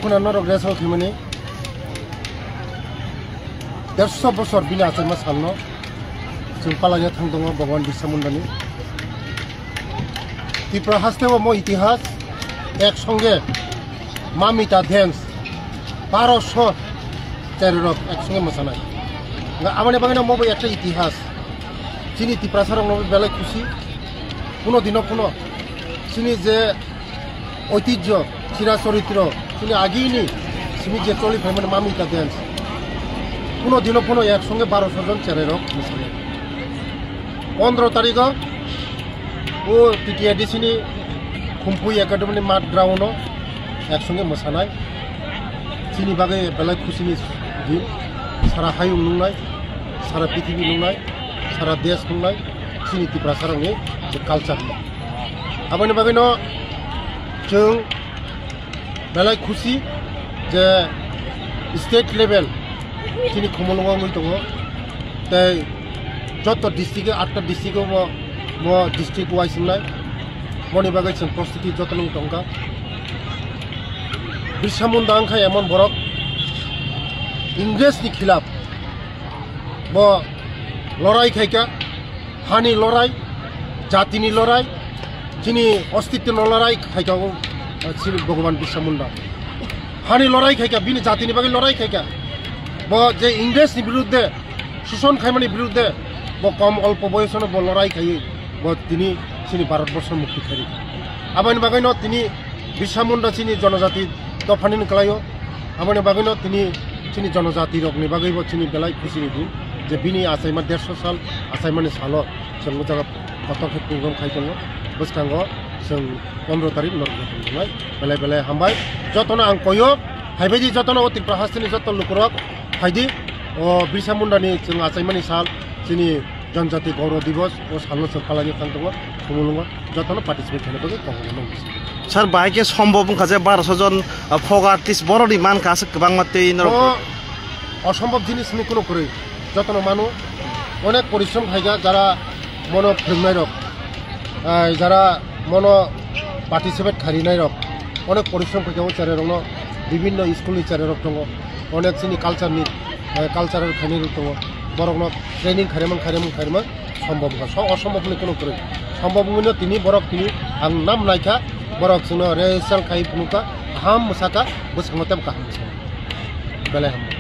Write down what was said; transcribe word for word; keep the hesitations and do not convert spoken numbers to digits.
Norok resol khimani derso bosor bini achaima salno chwng palanya thang tongo Bhagwan Birsa Mundani. Tripura haste o mo itihas ek songe mamita dance baro so chererok ek songe mosanai. Nga aboni bagwino mo bo ekta itihas. Chini Tiprasarokno belai khusi. Kuno dino kuno chini je oitijjo, chira choritro, chini agini simi je choli phaimani mamita dance. Kuno dino kuno ek songe baro so jon cherairok mosanai. Pondro tarigo o T T A D C ni Khumpui Academy ni mat ground o ek songe mosanai. Chini bagwi belai khusini din. Sara hayung nungnai, sara prithibi nungnai, sara desh nungnai, chini Tiprasarokni je culture no. Aboni bagwino chwng belai khusi je state level chini Khumulwngo wngwi tongo. Tei joto district, atta district o bo, bo district wise wngnai. Boni bagwi chwng prostuti joto nung tongkha. Birsa Munda wngkha emon borok Ingres ni khilap bo lorai khaikha, hani lorai, jatini lorai, chini ostitwno lorai khaikha o, chini Bhagwan Birsa Munda. Hani lorai khaikha, bini jatini bagwi lorai khaikha. Bo je Ingres ni biruddhe, sushon khaimani biruddhe, bo kom olpo boyosono bo lorai khaiwi, bo tini chini Bharat borsho mukti khairi. Aboni bagwino tini Birsa Munda chini jonojati dophani ni kwlaio. Aboni bagwino tini chini jonojati rokni bagwibo chini belai khusini din je bini achaima derso sal achaimani salo chwng o jaga kotor khe program khai tongo. Bwskango chwng pondro tarik norok joto wngnai. Belai belai hambai. Jotono ang koyo, phaibaidi jotono o Tripura hasteni joto lukurok phaidi. O Birsa Mundani chwng achaimani sal chini Janjati Gaurav Divas o salno chwng palai thang tongo Khumulwngo, jotono participate khaina bagwi kok rwna nang. Sir, bahai khe sombhob wngkha je baro so jon, ah, folk artist borokni mankha aswk kwbangma tei norok. O, osombhob jinis ni kuno kwrwi, jotono mano, onek porishrom khaikha jara mono phwrwngnairok, ah, jara mono participate khairinairok, onek porishrom khaikha o cherairokno, bibinno school ni cherairok tongo, onek chini culture ni, eh, cultural khainai rok tongo, borokno training khairemang, khairemang, khairemang sombhob wngkha. So, osombhob ni kuno kwrwi. Sombhob wngwi no tini borok tini ang nam naikha, borok chwngno result khai phunukha, kaham mwsakha, bwskango tebo kaham mwsakha. Belai hambai.